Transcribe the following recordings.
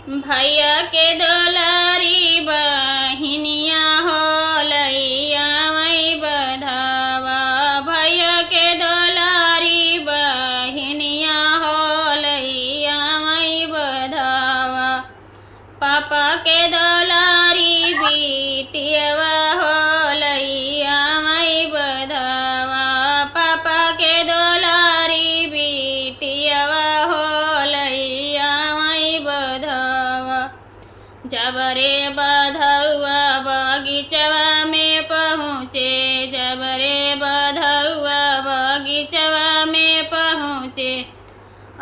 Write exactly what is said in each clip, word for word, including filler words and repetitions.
भैया के दुलारी बहिनिया हो लइया वही बधावा। भैया के दुलारी बहिनिया हो लइया वही बधावा। पापा के दुलारी बिटियवा हो लइया वही बधावा। पापा के दुलारी बिटियवा हो लइया वही बधावा। जब रे बधउआ बगीचवा में पहुँचे, जब रे बधउआ बगीचवा में पहुँचे,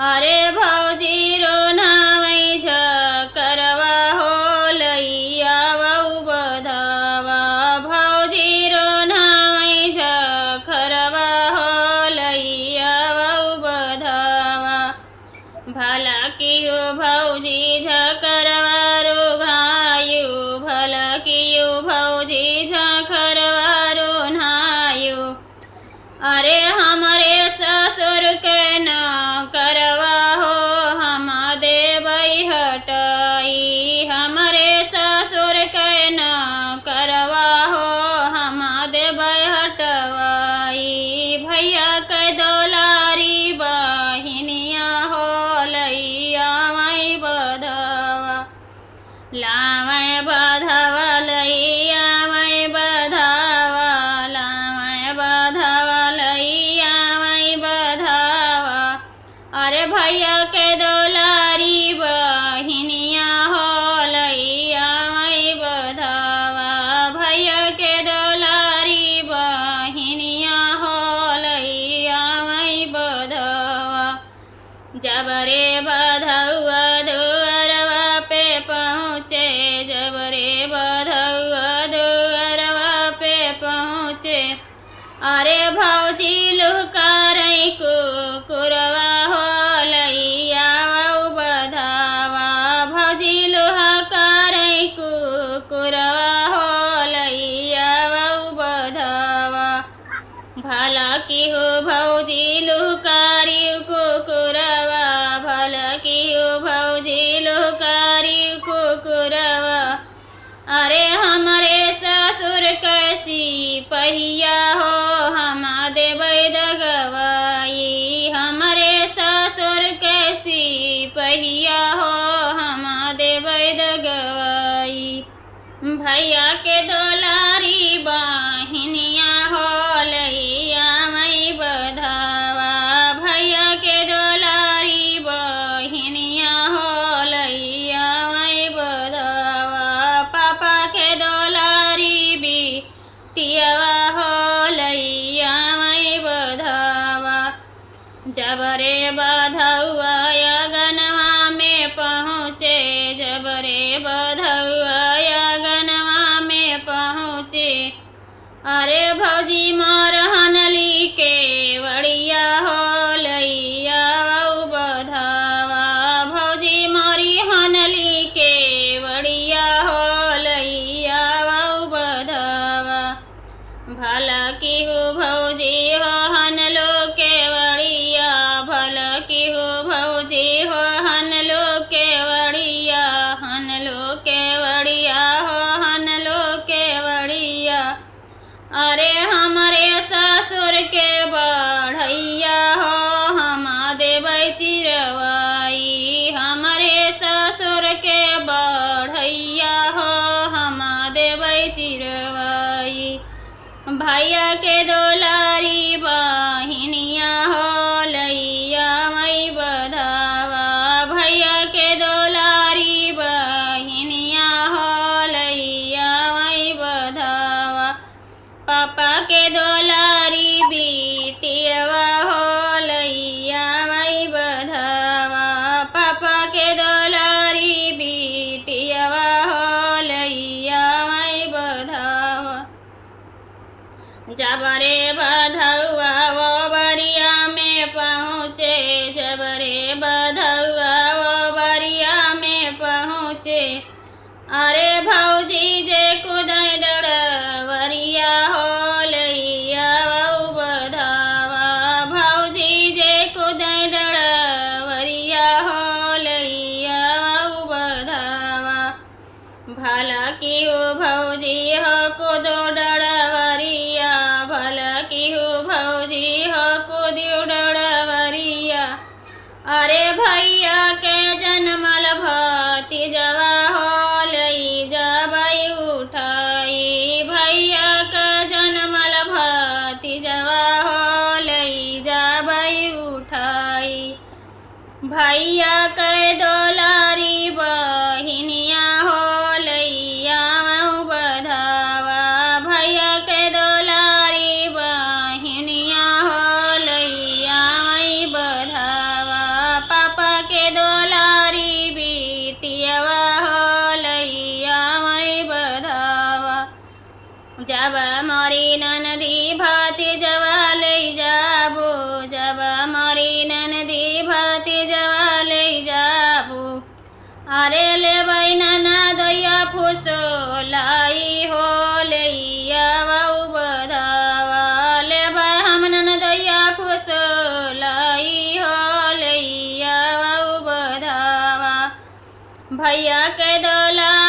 अरे भौजी रोन्हावै झखरवा हो लइया वउ बधावा। भौजी रोन्हावै झखरवा हो लइया वउ बधावा। भला किहु भौजी झखरवा रोन्हायु, भला किहु भौजी झखरवा रोन्हायु। अरे हमरे ससुर के नौकरवा हो हम देबै हटाई, हमरे ससुर के नौकरवा हो हम देबै हटवाई। भैया के दुलारी बहिनिया हो लइया वही बधावा। लावै बधावा लइया वही बधावा, लावै बधावा लइया वही बधावा। अरे भैया के दुलारी बहिनिया हो लइया वही बधावा। भैया के दुलारी बहिनिया हो लइया वही बधावा। जब रे बधउआ दुअरवा पे पहुँचे, जब रे बधउआ दुअरवा पे पहुँचे, अरे भौजी लुहकारै कुकुरवा हो लइया वउ बधावा। भौजी लुहकारै कुकुरवा हो लइया वउ बधावा। भला किहु भौजी लुहकारिउ कुकुरवा, भला किहु भौजी लुहकारिउ कुकुरवा। अरे हमरे ससुर के सिपहिया हो हम देबै दगवाई, हमरे ससुर के सिपहिया हो हम देबै दगवाई। भैया के दुलारी बहिनिया हो लइया वही बधावा। भैया के दुलारी बहिनिया हो लइया वही बधावा। पापा के दुलारी बिटियवा हो लइया वही बधावा। जब रे बधउआ अँगनवा में पहुँचे, जब रे बधउआ अँगनवा में पहुँचे, अरे भौजी मोर हनली केवड़िया हो लइया वउ बधावा। भौजी मोरी हनली केवड़िया हो लइया वउ बधावा। भला किहु भौजी हो हनलु केवड़िया, भला किहु भौजी हो हनलु केवड़िया, हनलु केवड़िया हो हनलु केवड़िया। अरे हमरे ससुर के बढ़इया हो हम देबै चिरवाई, हमरे ससुर के बढ़इया हो हम देबै चिरवाई। भैया के दुलारी बहिनिया हो लइया वही बधावा, भैया के दुलारी बहिनिया हो लइया वही बधावा। पापा के दुलारी बिटियवा हो लइया वही बधावा, पापा के दुलारी बिटियवा हो लइया वही बधावा। जब रे बधउआ वो बरिया में पहुँचे, जब रे बधउआ वो बरिया में पहुँचे, अरे भौजी जे कुदै डड़वरिया हो लइया वउ बधावा, भौजी जे कुदै डड़वरिया हो लइया वउ बधावा। भला किहु भौजी हो कुदु डड़वरिया, भला किहु भौजी हो कुदु डड़वरिया। अरे भैया के जनमल भतीजवा हो लई जाबई उठाई, भैया के जनमल भतीजवा हो लई जाबई उठाई। भैया के दुलारी बहिनिया हो लई आवउ बधावा, भैया के दुलारी बहिनिया हो लई आवइ बधावा, पापा के दुलारी बिटियवा हो लई आवइ बधावा। जब मोरी ननदी भतीजवा लई जाबू, जब मोरी ननदी भतीजवा लई जाबू। अरे लेबई ननदोइया फुसलाई हो लई आवउ बधावा, लेबई हम ननदोइया फुसलाई हो लई आवउ बधावा। भैया के दुलारी